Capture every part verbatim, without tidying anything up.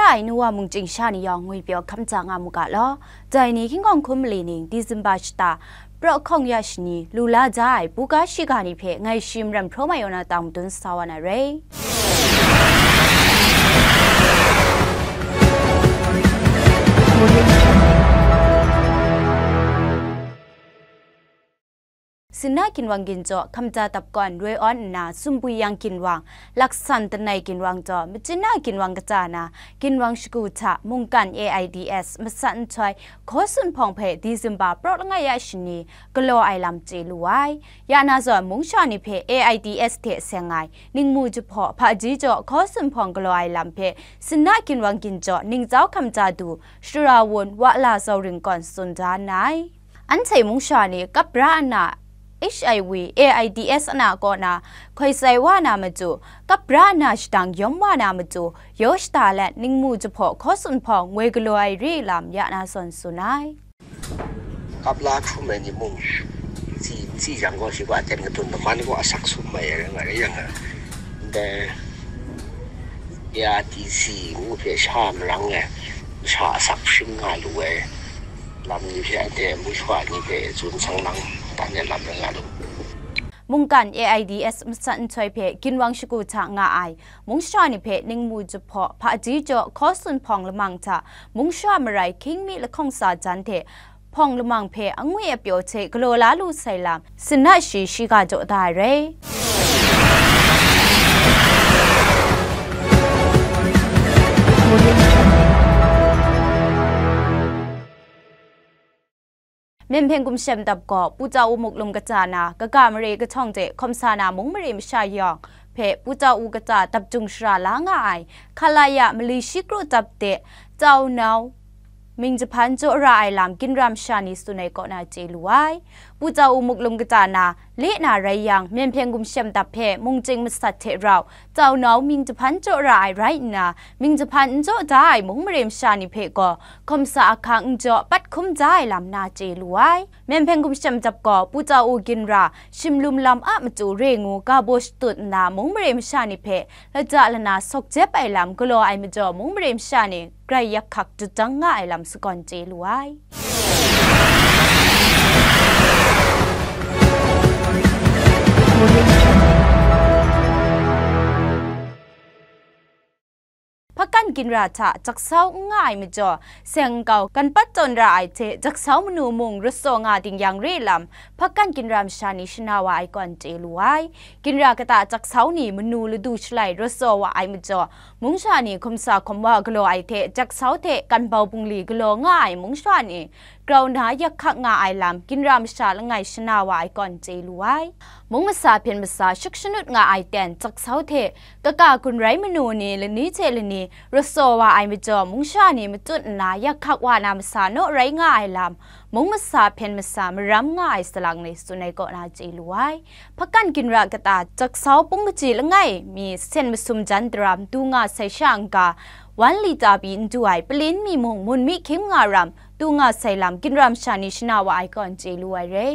Ai Nowa Mungchying sha ni yawng ngwi pyaw hkam ja nga mu ga law. Dai ni hkying hkawng hkum mali ning Disemba shata, praw hkawng ya shani, lu la ja ai buga shiga ni hpe ngai shi Maram Hpraw Mai Yaw na tang madun sa wa na rai. Sinna ginwang ginjaw, Hkamja Dapkawn, Roi Awn nna, Sumbwi Yang ginwang, Laksan Tanai ginwang jaw, Machyin Na ginwang kaja na, ginwang shagu hta mungkan A I D S masat nhtoi, Hkaw Sun Hpawng hpe Disemba praw langai ya shani galaw ai lam chye lu ai. Ya na zawn, mungsha ni hpe A I D S hte seng ai, ningmu jahpaw, hpaji jaw, Hkaw Sun Hpawng galaw ai lam hpe, Sinna ginwang ginjaw, ningzau hkamja du, Shara Wun, Wa La Zau Ring kawn tsun da nngai. Anhte mungsha ni kap bra nna H I V, A I D S ana kaw na hkoi sai wa na matu, kap bra nna shadang yawm wa na matu, yaw shada let ningmu jahpaw Hkaw Sun Hpawng ngoi galaw ai re lam ya na zawn tsun ai. Kap la hkrum ai ni mung, tsi, tsi jang gaw shi gaw aten katun daman gaw asak sum ai rai nga rai yang, ndai A R T C ngu hpe sha marang ai, masha asak shing nga lu ai lam ni hpe, anhte mungshwa ni hpe tsun sang lang dan ai lam rai nga lu. Mungkan A I D S masat nhtoi hpe ginwang shagu hta nga ai mungsha ni hpe ningmu jahpaw, hpaji jaw, Hkaw Sun Hpawng lamang hta mungsha marai hkying mi lahkawng sa jan hte hpawng lamang hpe angwi apyaw hte galaw la lu sai lam, Sinna shi shiga jaw da ai rai. Myen Hpeng Gumshem Dap gaw, Pu Tau Muklum kaja na, kaga mare kahtawng de hkawm sa na mung mare masha yawng hpe Pu Tau kaja dap jung shara la nga ai, Khalaya mali shi kru dap de, Tau Nau mying jahpan jaw ra ai lam ginra masha ni tsun ai kaw na chye lu ai. Pu Tau Muklum kaja na, le na rai yang, Myen Hpeng Gumshem Dap hpe mungchying masat hte rau, Tau Nau mying jahpan jaw ra ai rai nna, mying jahpan n jaw da ai mung mare masha ni hpe gaw, hkawm sa ahkang n jaw pat hkum da ai lam na chye lu ai. Myen Hpeng Gumshem Dap gaw, Pu Tau ginra, Shimlum lam a matu re ngu ga baw shatut nna, mung mare masha ni hpe lata lana sawk jep ai lam galaw ai majaw, mung mare masha ni grai yak hkak jut jang nga ai lam sagawn chye lu ai. Hpakan ginra hta jaksau n nga ai majaw, seng nkau kan pat tawn ra ai hte jaksau manu mung rasaw nga ding yang re lam, Hpakan ginra masha ni shana wa ai kaw n chye lu ai. Ginra kata jaksau ni manu ladu shalai rasaw wa ai majaw, mungsha ni hkawm sa hkawm wa galaw ai hte, jaksau hte kan bau bungli galaw nga ai mungsha ni grau na yak hkak nga ai lam, ginra masha langai shana wa ai kaw n chye lu ai. Mung masa hpyen masa shuk shanut nga ai ten, jaksau hte kaka gun rai manu ni lani hte lani rasaw wa ai majaw, mungsha ni matut nna yak hkak wa na masa naw rai nga ai lam, mung masa hpyen masa maram nga ai salang ni tsun ai kaw na chye lu ai. Hpakan ginra kata jaksau pung kaji langai mi sen masum jan daram du nga sai sha n-ga, wan lita pyi n du ai palin mi mung mun mi hkying nga ram, du nga sai lam ginra masha ni shana wa ai kaw n chye lu ai re.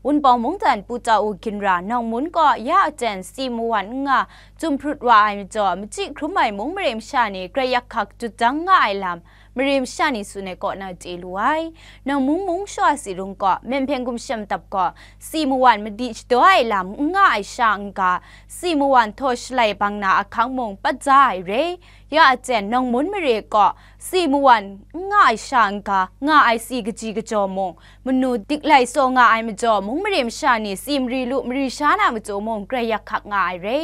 Wunpawng mungdan Pu Tau ginra Nawng Mun kaw ya aten si mawan n nga, Cum hprut wa ai majaw, machyi hkrum ai mung mare masha ni grai yak hkak jut jang nga ai lam, mare masha ni tsun ai kaw na chye lu ai. Nawng Mun mung shawa si rung kaw, Myen Hpeng Gumshem Dap gaw, si mawan madi shadaw ai lam n nga ai sha n-ga, si mawan htaw shalai bang na ahkang mung pat za ai re. Ya aten Nawng Mun mare kaw, si mawan n nga ai sha n-ga, nga ai si kaji kajaw mung, manu dik lai saw nga ai majaw, mung mare masha ni si mari lu mari sha na matu mung grai yak hkak nga ai re.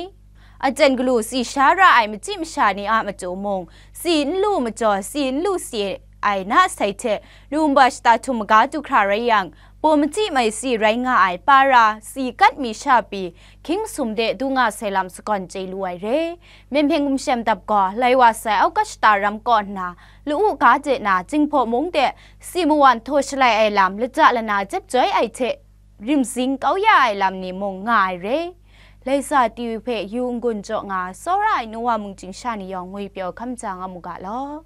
Aten galu si sha ra ai machyi masha ni a matu mung, si n lu majaw, si n lu si ai na sai hte, numba shata htum maga du hkra rai yang, paw machyi mai si rai nga ai para, si kat mi sha pyi, hkying sum de du nga sai lam sagawn chye lu ai re. Myen Hpeng Gumshem Dap gaw, lai wa sai aukat shata ram kaw nna, lu-u ga de na, Jinghpaw mung de, si mawan htaw shalai ai lam, lata lana jep joi ai hte, rimzing kau ya ai lam ni mung nga ai re. Laisa T V hpe yu n-gun jaw nga, tsawra ai Nowa Mungchying sha ni yawng ngwi pyaw hkam ja nga mu ga law.